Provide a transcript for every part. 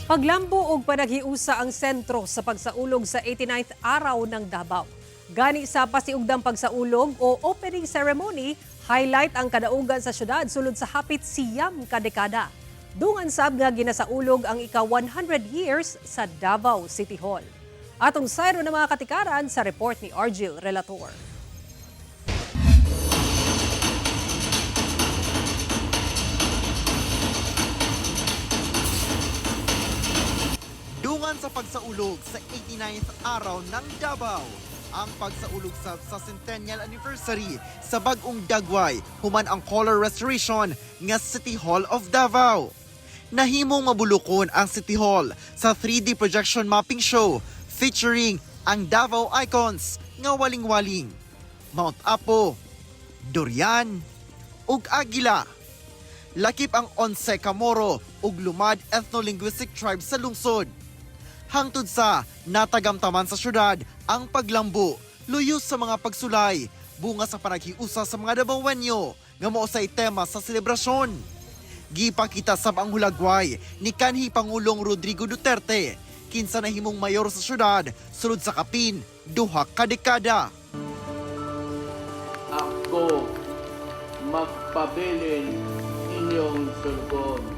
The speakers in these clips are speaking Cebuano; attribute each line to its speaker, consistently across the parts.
Speaker 1: Paglambo og panaghiusa ang sentro sa pagsaulog sa 89th Araw ng Davao. Gani sa pasiugdang pagsaulog o opening ceremony, highlight ang kadaugan sa syudad sulod sa hapit 90 ka dekada. Dungan sab nga ginasaulog ang ika 100 years sa Davao City Hall. Atong sayro na mga katikaran sa report ni Argil Relator.
Speaker 2: Dungan sa pagsaulog sa 89th Araw ng Davao. Ang pagsaulog sa centennial anniversary sa bagong dagway human ang color restoration nga City Hall of Davao. Nahimong mabulukon ang City Hall sa 3D projection mapping show featuring ang Davao icons nga waling-waling, Mount Apo, Durian, ug Agila. Lakip ang Onse Kamoro ug Lumad ethno-linguistic tribe sa lungsod. Hangtod sa natagamtaman sa syudad ang paglambo, luyo sa mga pagsulay, bunga sa panaghiusa sa mga Dabawenyo nga mao say tema sa selebrasyon. Gipakita sab ang hulagway ni kanhi Pangulong Rodrigo Duterte kinsa nahimong mayor sa syudad sulod sa kapin 2 ka dekada.
Speaker 3: Ako magpabilin inyong sulbon.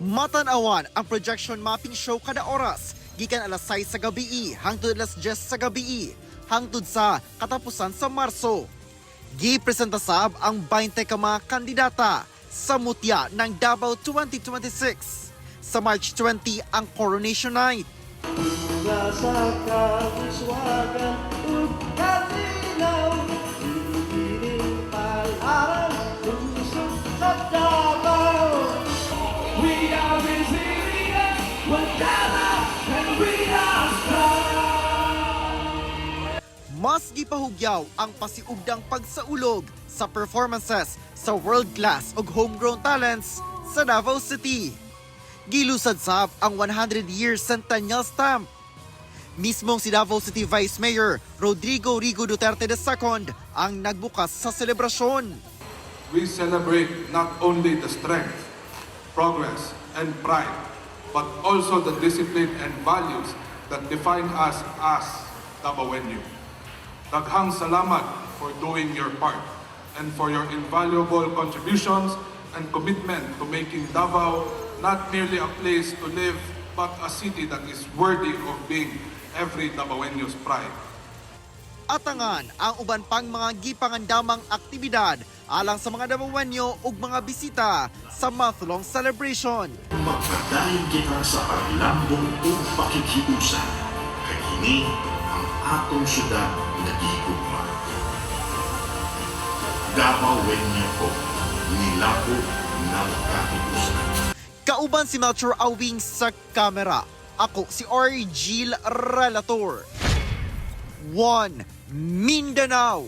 Speaker 2: Matanawan ang projection mapping show kada oras gikan alas 6 sa gabi hangtod alas 10 sa gabi hangtod sa katapusan sa Marso. Gipresenta sab ang 20 ka mga kandidata sa mutya ng Davao 2026. Sa March 20 ang Coronation Night.
Speaker 4: Nasa kauswagan ug kalinaw, Piling palaran, lusog sa Davao. We are resilient, we're Davao, and we are strong.
Speaker 2: Mas gipahugyaw ang pasiugdang pagsaulog sa performances sa world-class ug homegrown talents sa Davao City. Gilusad sab ang 100-year centennial stamp. Mismong si Davao City Vice Mayor Rodrigo Rigo Duterte II ang nagbukas sa selebrasyon.
Speaker 5: We celebrate not only the strength, progress, and pride, but also the discipline and values that define us as Dabawenyo. Daghang salamat for doing your part and for your invaluable contributions and commitment to making Davao not merely a place to live, but a city that is worthy of being every Dabawenyo's pride.
Speaker 2: Atangan ang uban pang mga gipangandamang aktibidad alang sa mga Dabawenyo ug mga bisita sa month-long celebration.
Speaker 6: Magpadayon kita sa paglambong ug pakighiusa kay kini ang atong syudad nga gihigugma. Davaoenyo ko, nilako ng kahiusa.
Speaker 2: Kauban si Melchor Awing sa kamera. Ako si Argil Relator. 1 Mindanao.